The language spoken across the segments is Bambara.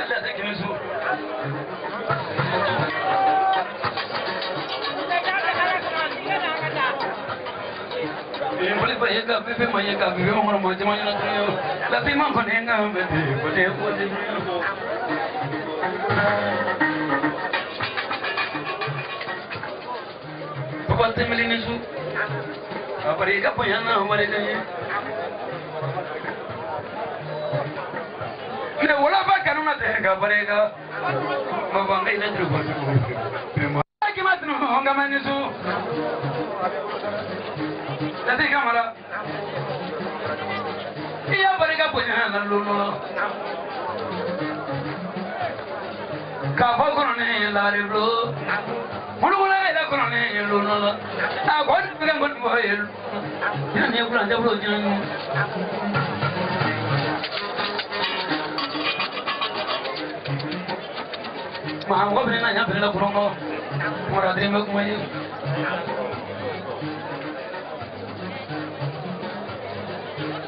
La tɛ kini su. Boleh bayar kafe, fe maya kafe, fe orang macam mana nak tu? Tapi mang kau nenga, boleh boleh boleh. Papa temeli nisu, apa dia apa yang nak mereka ni? Ne wala ba kanuna te ka parega, ma bangai na jru ba. Kimat nu honga manisu. Tadi kamara. Iya parega punya na luno. Ka fo kono ne la re bro. Mulu mulu la kono ne luno. A ko ni kan ko mo ye. Ni ne kula nda bro ni. Ma ko bene na nya bene la kurongo. Mora de mo kuma ye.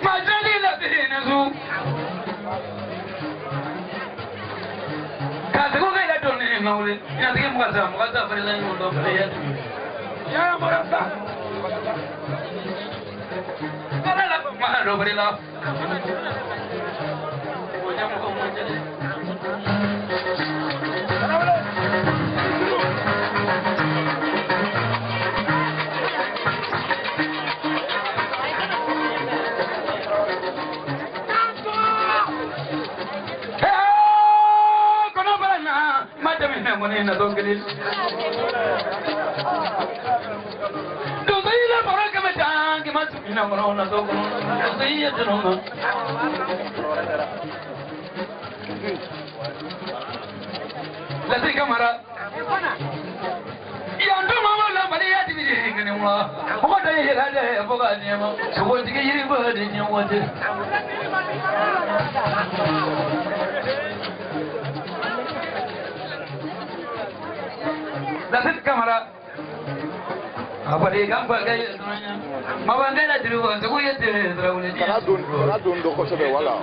Ma jali la bene zu. Ka se ko ga la donne na wole. Ina de mo ka sa fere la ni mo do fere ya. Ya mora sa. Ala la ma do fere la. Mo nya mo ko mo jali. Na dongeli dongeli la baraka ma tang ma ina moro na dongelo dongeli ya tno la ti kamara ya ndo mama la bali ya ti ni ngwa ko da ye la de fo ga ni ma so ti ke yiri ba de ni wo de Lasit kamara apa dia gambar gaya mabangga la dulu ko ye te drawle kana don do ko sebe wala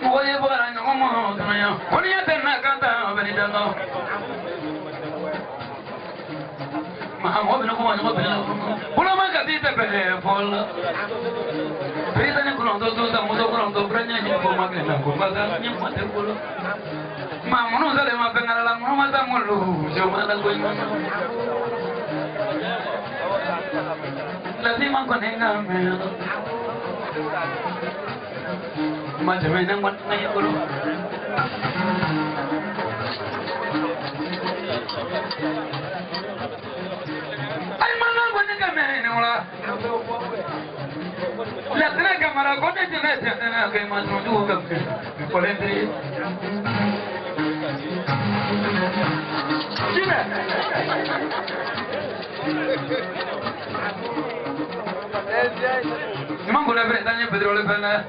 mo ye bora no mo no ko ni te na kanta beni dano ma mo beno ko mo beno bulo ma ka ti te pe fol prita ne ko do do da mo do ko do branya ni ko ma ke na ko ma ga ni mo te ko ma mo no sale ma pe ngala la mo ma ta mo lu jo ma la ko ni la ti ma ko ne nga me ma je me nang wat ngai ko ay mana ko ne ka me ne wala la tena kamara ko ne tena tena ke ma no du ka ko le tri jime Mango le prenda Pedro le prenda.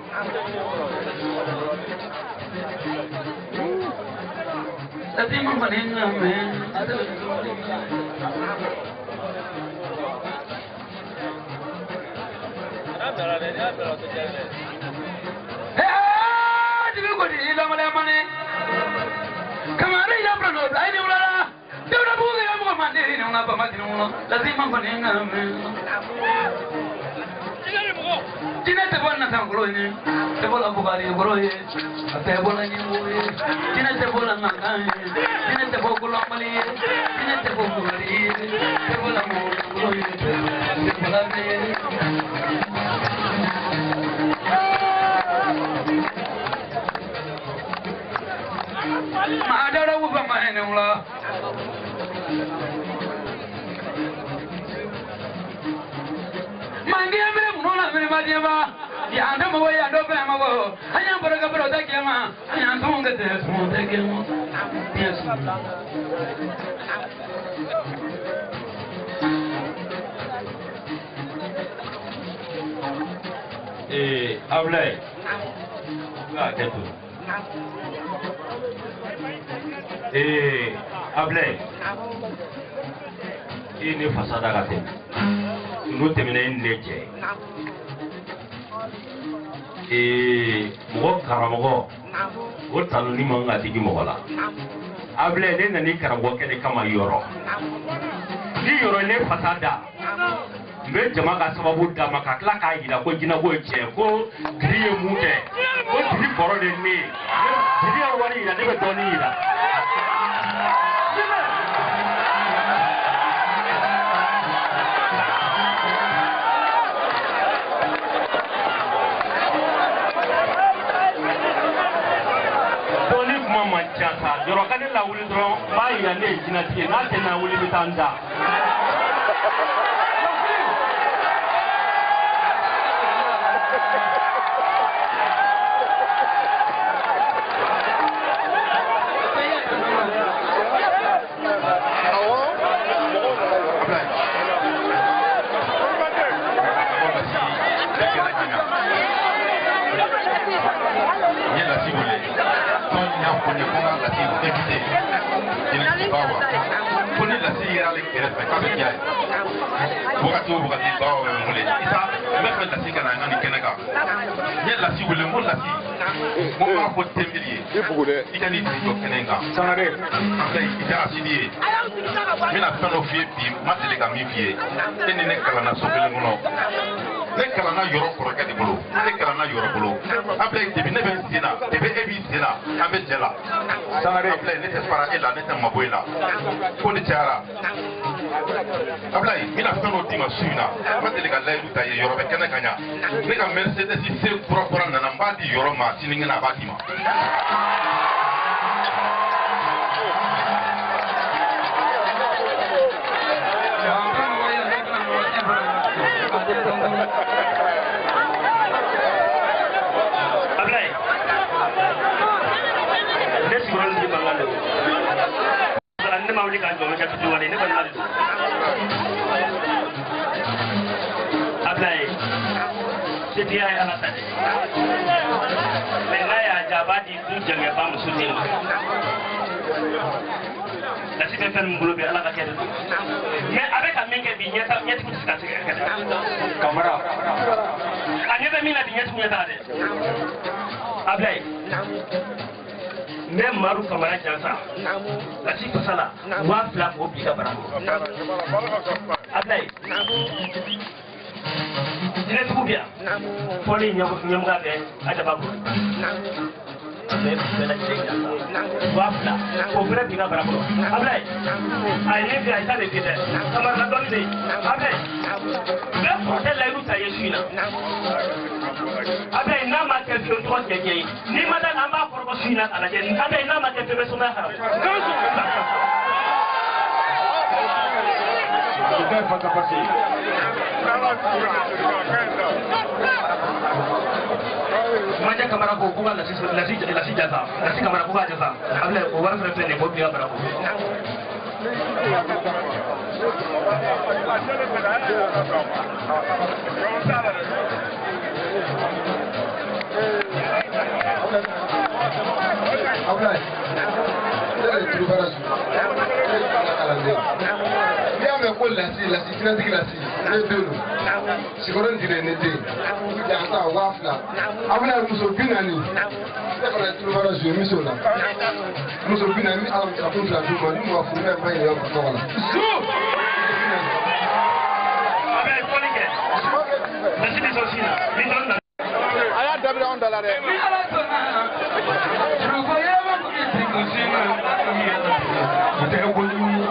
Tati mango ne me. Eh, dibi ko di la male mane. Kamara ila prano dai ni ula. Dewra bu ga mo ma ne ni una pa ma ni una. Tati mango ne me. Jina te bona sanglo ni te bola bugari gro ye te bola ni wo ye jina te bola nganga ye jina te bola mali ye jina te bola bugari ye te bola mo gro ye te bola me ma dara wo ba ma ne wala mangia mere munola mere madiaba ya ando mo ya ando pe ma bo anya boro ka boro ta kema anya tunga te su te kema yesu Ablaye a kɛ to. Ablaye i ni fasa da ka tɛmɛ n'o tɛmɛna i ni ne cɛ. Mɔgɔ karamɔgɔ o tanuni man ka digi mɔgɔ la. Ablaye ne nana i karamɔgɔkɛ de kama yɔrɔ. Ni yɔrɔ ne fasa da n bɛ jama ka sababu d'a ma ka tila k'a jira ko jinɛko ye tiɲɛ ko tigi ye mun kɛ ko tigi kɔrɔ de ye ne ye tigi ye wari jira ne bɛ dɔɔnin jira. Dɔɔnin kuma man ca sa yɔrɔ ka ne lawuli dɔrɔn n b'a jira ne ye jinɛtigi ye n'a tɛ na wuli n bɛ taa n da. Wagati o wagati bawo bɛ n wele Isa n bɛ fɛ Lasi ka na n ka nin kɛnɛ kan n ye Lasi wele n ko Lasi n ko n b'a fɔ Tembeli ye i ka n'i sigi jɔ kɛnɛ in kan Sangare Ablaye i tɛ Asidi ye n bɛna fɛn dɔ f'i ye bi n ma deli ka min f'i ye e ni ne kalanna so kelen kɔnɔ ne kalanna yɔrɔ kɔrɔkɛ de bolo ne kalanna yɔrɔ bolo Ablaye depi ne bɛ n sen na depi e b'i sen na an bɛ jɛ la Sangare Ablaye ne tɛ fara e la ne tɛ mabɔ e la ko ne cayara Ablaye n bɛna fɛn dɔ d'i ma su in na n ma deli ka layidu ta ye yɔrɔ bɛ kɛnɛ ka ɲa ne ka Mercedes C kura kura nana n b'a di yɔrɔ ma sinikɛnɛ a b'a d'i ma. Ablaye ne sigiyɔrɔ ni mankan de don. Ne ma wuli k'a jɔ n bɛ kɛ fitiriwale ne balima de don. Ablaye setigiya ye Ala ta de ye. Mɛ n'a y'a diya a b'a di du jɛngɛba muso den ma. Lasi bɛ fɛn min bolo bi Ala ka kɛ de don. Mɛ a bɛ ka min kɛ bi ɲɛtigiw tɛ se ka se ka kɛ dɛ. Kamara A ɲɛ bɛ min na bi ɲɛtigiw ɲɛ t'a la dɛ. Ablaye n bɛ Madu Kamara jansa Lasi fasa la 2000 k'o bila i ka bara kɔnɔ. Ablaye jinɛtigiw bɛ yan fɔli ɲɛmɔgɔya bɛ Ajaba bolo. N bɛ bɛɛ lajɛlen jansa 2000 k'o fana bila i ka bara kɔnɔ. Ablaye a ye min fɛ a ye taa de fi dɛ Kamara la dɔɔnin bɛ yen. Ablaye n bɛ kɔrɔtɛ layidu ta ye su in na. Ablaye n'a ma kɛ fiyewu tɔgɔ tigɛ diɲɛ ye n'i ma da an b'a kɔrɔbɔ su in na k'a lajɛ Ablaye n'a ma kɛ fiyewu bɛ somaya haramu. O bɛɛ fasa pase. Majɛ Kamara ko k'u ka Lasi Lasi Lasi jasa Lasi Kamara ko k'a jasa Ablaye o wari fɛnɛ filɛ nin ye k'o bila i ka bara kɔnɔ. Ablaye ne de ye Turubara su ne ye kalan kalanden n'i y'a mɛn ko Lasi Lasi jinɛtigi Lasi ne den don Sikɔrɔ Dire ne den jansa 2000 Ablaye muso 40 ne fana ye Turubara su ye n bɛ s'o la muso 40 n bɛ alamisa kun fila d'u ma n'u ma furu ne bɛ ɲininka u tɔgɔ la. Ablaye fɔli kɛ Lasi bɛ sɔn sin na ni dɔɔnin na. A y'a dabila anw da la dɛ. Ni Ala sɔnna suruku ye ma kun sigi sin na o tɛ kojugu ye.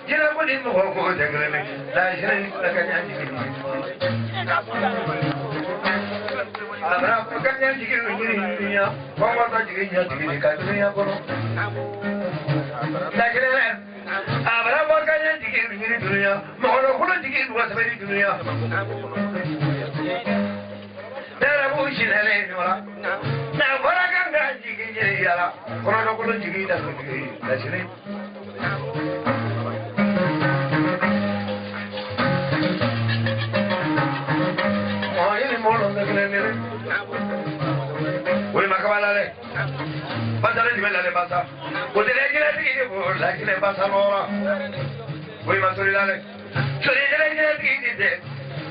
Jinɛ ko ni mɔgɔ ko tɛ kelen ye lajinɛ ni ka ɲa jigin a bara ko ka ɲa jigin ɲini dunya kɔngɔ ta jigin ɲa jigin ka dunya kɔnɔ lajinɛ a bara ko ka ɲa jigin ɲini dunya mɔgɔ kolo jigin wa sɛbɛn dunya dara bu sinɛlɛ ɲɔla na fɔra kan ka jigin ɲini yala kɔnɔ kolo jigin da jigin lajinɛ wuli ma kaba lale basa le jumɛn lale basa o tɛ jinɛ tigi de ko la jinɛ basa lɔra wuli ma sori lale sori tɛ jinɛ tigi de tɛ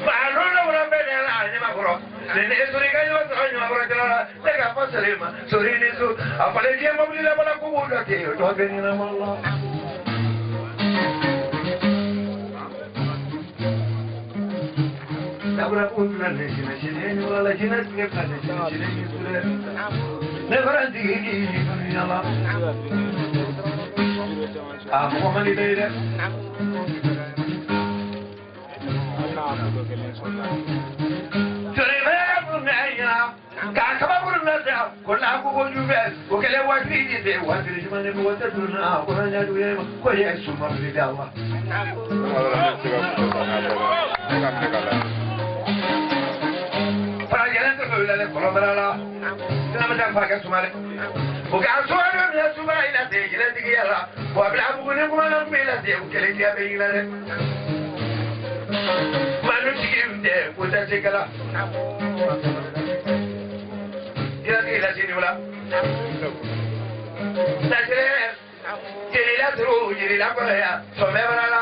maa lɔn wula bɛ ne la a ɲɛma kɔrɔ ne ne sori ka ɲɔgɔn sɔrɔ ɲɔgɔn kɔrɔ jala la ne ka fɔ seli ma sori ni so a falen diɲɛ mobili la bala ko b'o dɔ ten o tɔ bɛ ɲɛnama la. Dabura ko na ne jinɛ jinɛ wala jinɛ tigɛ ka ne jinɛ jinɛ sule ne fara jigi ki dunya la a mɔgɔ man di dɛ sori bɛ kun na ɲɛna k'a kabakuru na sa ko n'a ko kojugu bɛ o kɛlɛ waati de tɛ waati jumɛn ni mɔgɔ tɛ dun na ko na ɲɛ dugu ye ko ye suma wuli da wa. Farajɛlen tɛ kɔlɔnbara la sinamata fa kɛ suma dɛ o k'a suma dɔ minɛ suma i la ten jinɛtigiya la wa bila buguni kuma na kun i la ten o kɛlɛtigiya bɛ y'i la dɛ maa tigi tɛ ko tɛ se kala jinɛtigi la sini la lajɛrɛ jelila turu jelila kɔlɔya sɔmɛ bara la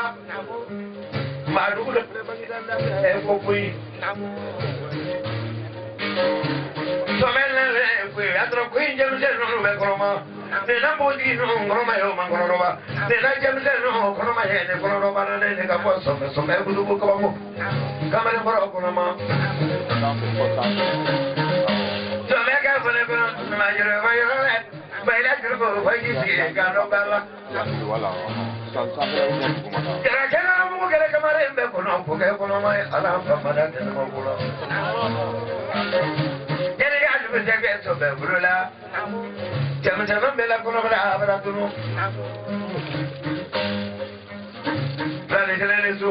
maa dugu dɔ ɛ ko koyi. Sɔmɛ lɛ koyi a sɔrɔ koyi jɛmisɛn ninnu bɛ kɔrɔma ne na npogotigi ninnu kɔrɔma ye o ma kɔnɔdɔba ne na jɛmisɛn ninnu kɔnɔma ye ne kɔnɔdɔba na ne ne ka bɔ sɔmɛ sɔmɛ kudugu kabako kamalen kɔrɔ kɔnɔma. Sɔmɛ kɛ fɔlɔ kɔnɔ ma yɛrɛ ma yɛrɛ lɛ bayila juru ko fɔ k'i sigi k'a dɔn ba la. Jarakɛla mugu kɛlɛ kamalen bɛ kɔnɔ ko kɛ kɔnɔma ye ala famada tɛnɛma bolo. Jɛnɛ ka dugu tɛ kɛ sɔbɛ bolo la cɛmisɛnnin bɛɛ la kɔnɔbara a bara tunu. Filani kelen ni so.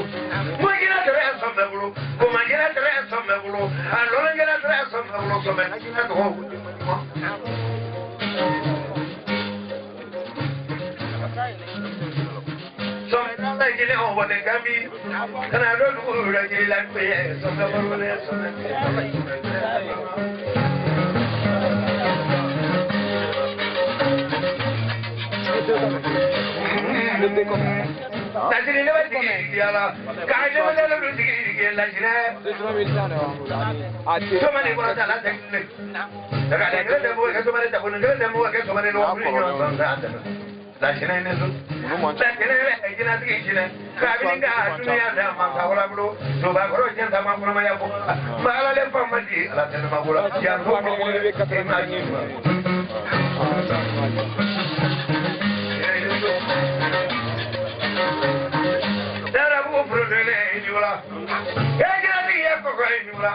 Mɔgɔ tɛrɛ sɔbɛ bolo komakɛla tɛrɛ sɔbɛ bolo a lɔnnikɛla tɛrɛ sɔbɛ bolo sɔbɛ nakina tɔgɔ. Sɔmɛ jinɛ o wale gambi kana dɔ dugu la jeli la kpe sɔmɛ bolo ne sɔmɛ. Lajinɛ ne bɛ jigin yala k'a jɛmɛ ne bɛ jigin lajinɛ. Sɔmɛ ni kɔrɔ ta la tɛ ne. Daga ne tɛ mɔgɔ kɛ sɔmɛ ne ta ko ne tɛ mɔgɔ kɛ sɔmɛ ne lɔgɔ ɲɔgɔn sɔn sa tɛ. Lajinɛ ne so. Lajinɛ bɛ jinɛtigi jinɛ kabini ka dunuya da mansa wala bolo soba kɔrɔ jɛn ta ma kɔnɔmaya bɔ ma ala le fa ma di ala tɛ ne ma bolo yan ko ma e ma ɲi ma. Darabu furudele jula e jinɛtigi ye kɔkɔ ye jula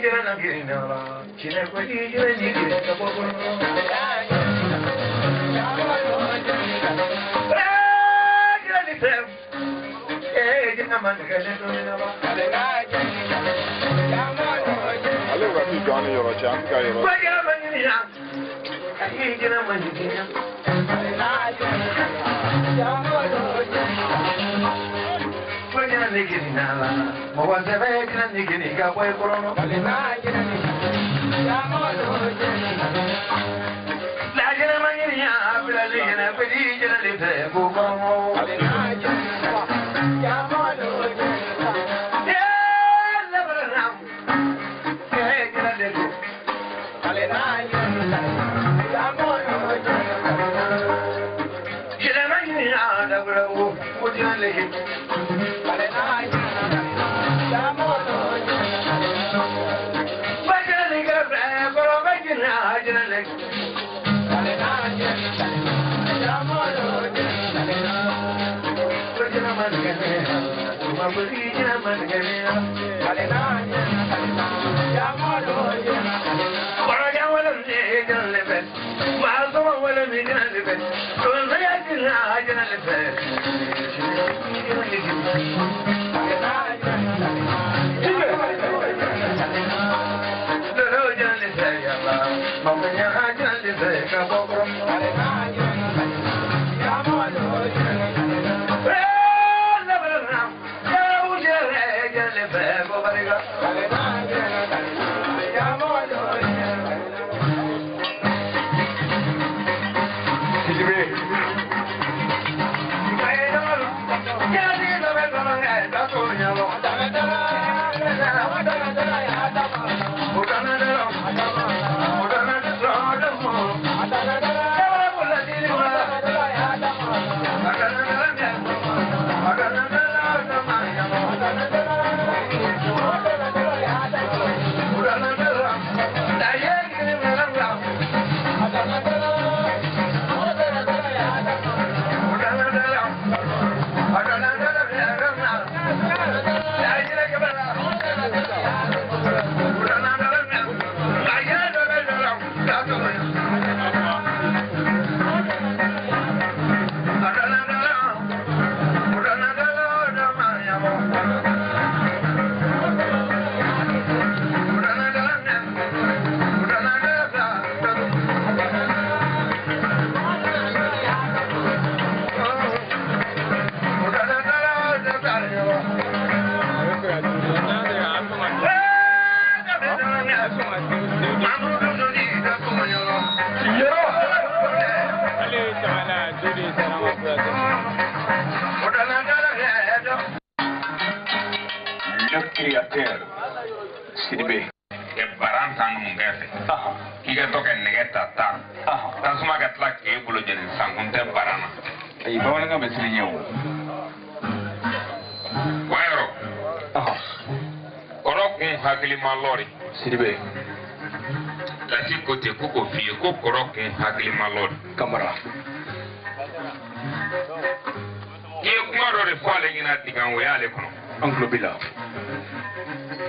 jinɛ na kiri na la jinɛ ko jinɛ jigin ka bɔ kɔnɔ. Ale bɛ ka t'i jɔ an ni yɔrɔ cɛ an tɛ ka yɔrɔ. Le créateur Sidibé. K'i ka to ka nɛgɛ ta tan tasuma ka tila k'e bolo jeni sankun tɛ baara na. Ayi bamanankan bɛ siran ɲɛ o. Wa yɔrɔ. Kɔrɔ kun hakili ma lɔri. Sidibe. Lasi ko ten ko k'o f'i ye ko kɔrɔ kun hakili ma lɔri. Kamara. I ye kuma dɔ de fɔ ale ɲɛna digan o y'ale kɔnɔ. An tulo b'i la.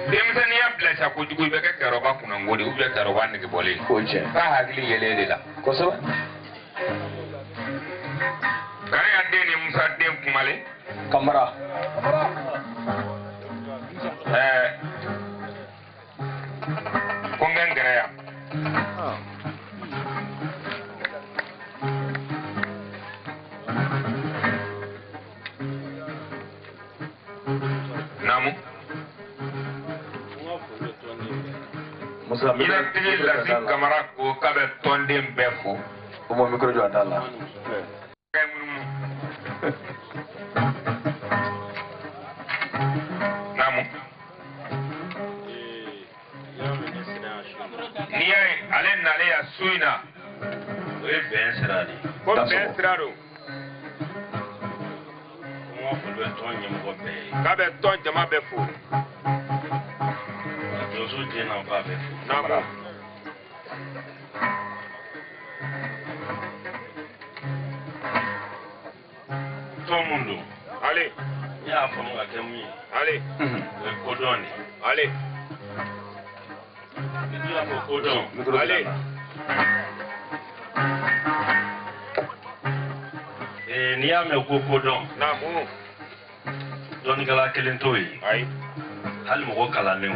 Denmisɛnninya bila sa kojugu i bɛ kɛ kɛrɔba kunnango de ou bien kɛrɔba negebɔlen. O tiɲɛ. K'a hakili yɛlɛ de la. Kosɛbɛ. Kariya den ni Musa den kumalen. Kamara. Ko n bɛ n gɛrɛ yan. Naamu. Jinɛtigi Lasi Kamara ko k'a bɛ tɔnden bɛɛ fo. O ma micro jɔ a da la. Naamu. N'i y'a ye ale nalen yan su in na. O ye bɛn sira de ye. Ko bɛn sira don. Ko n ka foli bɛ tɔn ɲɛmɔgɔ bɛɛ ye. K'a bɛ tɔn jama bɛɛ fo. Donso den na ba bɛɛ fo. Naamu. Tɔn mun don. Ale. Ne y'a faamu ka kɛ mun ye. Ale. O ye kodɔn de ye. Ale. Ni dun y'a fɔ kodɔn. Ale. N'i y'a mɛn ko kodɔn. Naamu. Dɔnnikɛla kelen t'o ye. Ayi. Hali mɔgɔ kalannenw.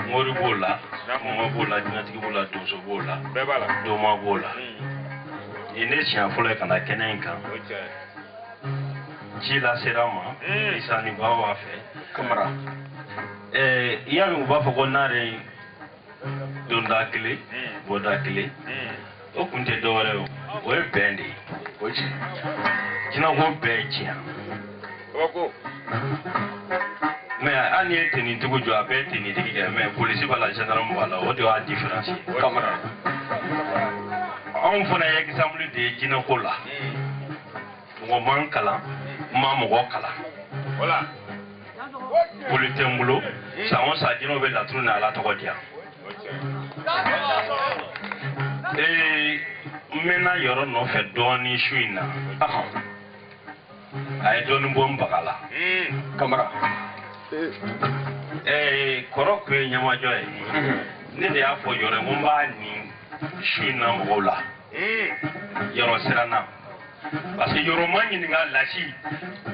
Mori b'o la. Mɔgɔ b'o la, jinɛtigi b'o la, donso b'o la. Bɛɛ b'a la. Doma b'o la. Nin ne siɲɛ fɔlɔ ye ka na kɛnɛ in kan. O tiɲɛ. Ci lasera n ma. Isa ni ba b'a fɛ. Kamara. I y'a mɛn u b'a fɔ ko n'ale donda kelen, bɔda kelen. O kun tɛ dɔwɛrɛ ye o. O ye bɛn de ye. O tiɲɛ. Jinɛko bɛɛ ye tiɲɛ. Kabako. Mais hali n'i ye tenitigiw jɔ a bɛɛ ye tenitigi kɛ mais polisi b'a la gendarme b'a la o de y'a différence ye. Kamara. Anw fana ye exemple de ye jinɛko la. Mɔgɔ man kalan, n ma mɔgɔ kalan. Voilà. Boli tɛ n bolo, san o san jinɛw bɛ laturu ni Ala tɔgɔ di yan. N mɛnna yɔrɔ nɔfɛ dɔɔnin su in na. A ye dɔɔnin bɔ n baga la. Kamara. Kɔrɔ kun ye ɲɛmajɔ ye. Ne de y'a fɔ yɔrɔ ko n b'a nin su in na mɔgɔw la. Yɔrɔ siranna. Parce que yɔrɔ ma ɲininka lasi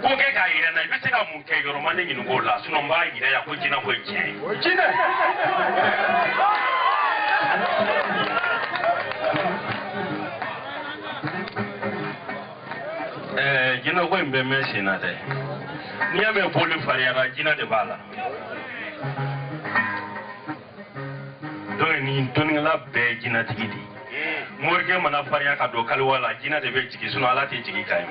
ko kɛ k'a yira n na i bɛ se ka mun kɛ yɔrɔ ma ne ɲininka o la sinon n b'a yira yan ko jinɛ ko ye tiɲɛ ye. O ye jinɛ. Jinɛ ko in bɛ mɛn sen na dɛ. N'i y'a mɛn boli fariyara jinɛ de b'a la. Donc nin dɔnnikɛla bɛɛ ye jinɛtigi de ye. Morikɛ mana farinya ka don kaliwa la jinɛ de bɛ jigin sinon Ala tɛ jigin ka ye.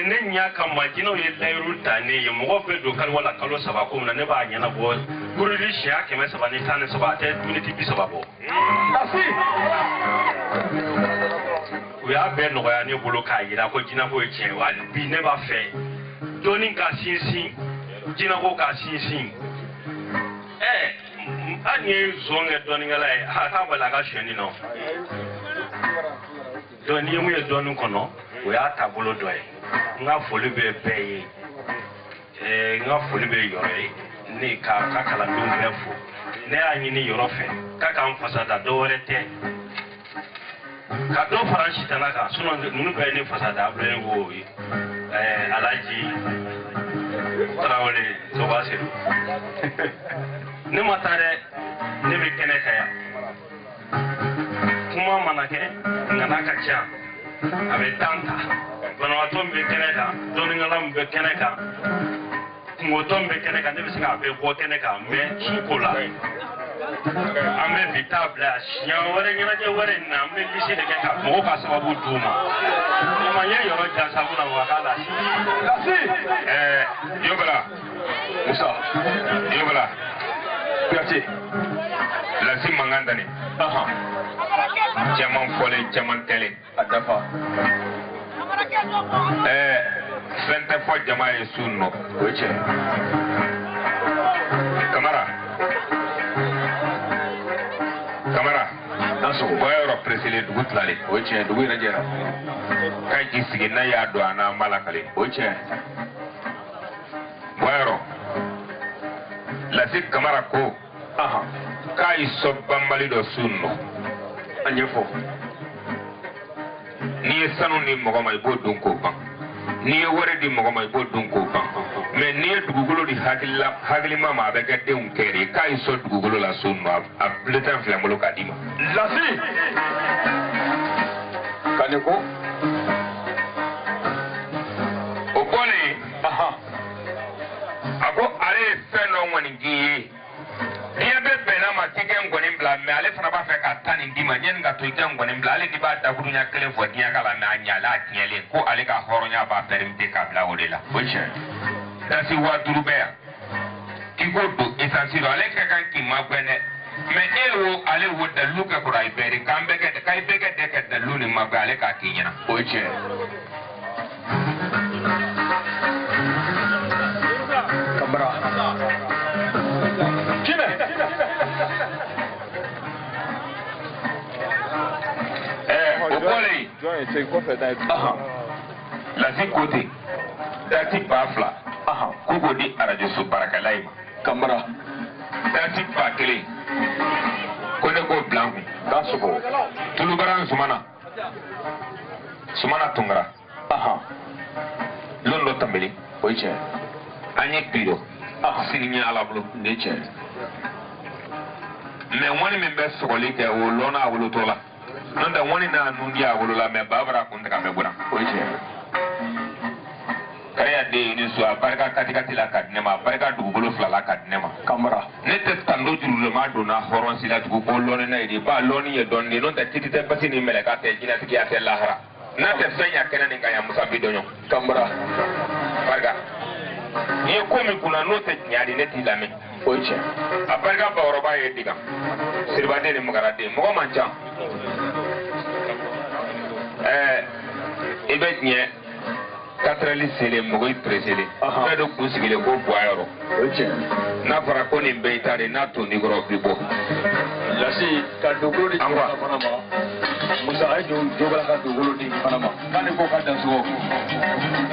Ne ɲɛ kama jinɛw ye layiru ta ne ye mɔgɔ bɛ don kaliwa la kalo 3 ko min na ne b'a ɲɛnabɔ kuruli siɲɛ 313 a tɛ miniti 30 bɔ. U y'a bɛɛ nɔgɔya ne bolo k'a yira ko jinɛko ye tiɲɛ ye hali bi ne b'a fɛ dɔnni ka sinsin jinɛko ka sinsin. Hali n'i ye zon kɛ dɔnnikɛla ye a t'a bali a ka sonyɛni nɔ. Donc n'i ye mun ye dɔnni kɔnɔ o y'a taabolo dɔ ye. N ka foli bɛ bɛɛ ye. N ka foli bɛ yɔrɔ ye ne ka kalandenw bɛɛ fo. Ne y'a ɲini yɔrɔ fɛ k'a k'an fasa da dɔ wɛrɛ tɛ. Ka dɔ fara n sitana kan sinon ninnu bɛɛ ye ne fasa da Abdoulaye ko Alaji Tarawele Soba Sedu. Ne ma taa dɛ, ne bɛ kɛnɛ kan yan. Kuma mana kɛ ŋana ka ca a bɛ tan ta. Banabaatɔ min bɛ kɛnɛ kan, dɔnnikɛla min bɛ kɛnɛ kan, kungotɔ min bɛ kɛnɛ kan, ne bɛ se k'a bɛɛ bɔ kɛnɛ kan mɛ su ko la. An bɛ bi taa bila siɲɛ wɛrɛ ɲɛnajɛ wɛrɛ in na an bɛ lisi de kɛ ka mɔgɔw ka sababu d'u ma. Ma n ye yɔrɔ jan sa mun na wa k'a lasi. Lasi. Yobala. Musa. Yobala. Kuyate. Lasi mankan dani. Caman fɔlen caman kɛlen. A dafa. Fɛn tɛ fɔ jama ye su nɔ. O ye tiɲɛ. Kamara. Kamara. N'a sɔgɔ. O y'a yɔrɔ pereselen dugu tilalen. O ye tiɲɛ dugu yɛrɛ jɛra. K'a k'i sigi n'a y'a don a n'a ma lakale. O ye tiɲɛ. O y'a yɔrɔ. Lasi Kamara ko. K'a y'i sɔn banbali dɔ su nɔ. A ɲɛfɔ. N'i ye sanu di mɔgɔ ma i b'o dun k'o ban. N'i ye wari di mɔgɔ ma i b'o dun k'o ban. Mɛ n'i ye dugukolo di hakilima ma a bɛ kɛ denw kɛrɛ ye. K'a y'i sɔn dugukolo la su nɔ a bulletin filɛ n bolo k'a d'i ma. Lasi. Kane ko. O bɔlen. A ko ale ye fɛn dɔ ŋɔni k'i ye. Diɲɛ bɛɛ bɛnna ma k'i kɛ nkɔni bila mɛ ale fana b'a fɛ ka ta nin d'i ma ɲɛni ka to i kɛ nkɔni bila ale n'i b'a dakuruɲa kelen fɔ diɲɛ ka la mɛ a ɲala a tiɲɛlen ko ale ka hɔrɔnya b'a pɛrɛmite k'a bila o de la. O ye tiɲɛ. Dasi 5000 bɛ yan k'i k'o don esansi rɔ ale ka kan k'i magɛn dɛ mɛ e wo ale wo dalilu kɛ kɔrɔ a ye bɛɛ de k'an bɛɛ kɛ k'a bɛɛ kɛ dɛ ka dalilu nin magɛn ale k'a k'i ɲɛna. O ye tiɲɛ. Kamara. Jinɛ. O bɔlen. Lasi ko ten dati 2000. K'u k'o di arajoso baarakɛla in ma. Kamara. Dati 1000 ko ne k'o bila n kun. K'a sɔgɔ. Tulubara Sumana. Sumana Tunkara. Lon dɔ tɛmɛlen. O ye tiɲɛ. An ye bi dɔ. Sini ɲɛ Ala bolo. Nin ye tiɲɛ. Mɛ ŋɔni min bɛ sɔgɔli kɛ o lɔnna a wolotɔ la. N'o tɛ ŋɔni n'a nun di a wolo la mɛ ba bara kun tigɛ a bɛ bɔra. O ye tiɲɛ. Kariya den ye ni so a barika katikati la ka di ne ma a barika dugukolo fila la ka di ne ma. Kamara. Ne tɛ tando jurulama donna hɔrɔn si la tugun ko lɔnni na ye de ba lɔnni ye dɔnni de n'o tɛ titi tɛ basi ni mɛlɛka tɛ jinɛtigiya tɛ lahara. N'a tɛ fɛn ɲa kɛnɛ nin kan yan Musa bi dɔɲɔ. Kamara. Barika. N'i ye ko min kunna n'o tɛ tiɲɛ de ne t'i lamɛn. O ye tiɲɛ. A barika bakɔrɔba ye digan. Siribaden ni magaraden mɔgɔ man ca. I bɛ tiɲɛ katrɛli selen mɔgɔ i pereselen. Fɛn dɔ kun sigilen ko bɔ a yɔrɔ. O ye tiɲɛ. N'a fɔra ko nin bɛɛ y'i ta de n'a tonn'i kɔrɔ bi bɔ. Lasi ka dugukolo di An cɛ fana ma. Musa a ye jobala ka dugukolo di fana ma k'ale ko k'a dansogo.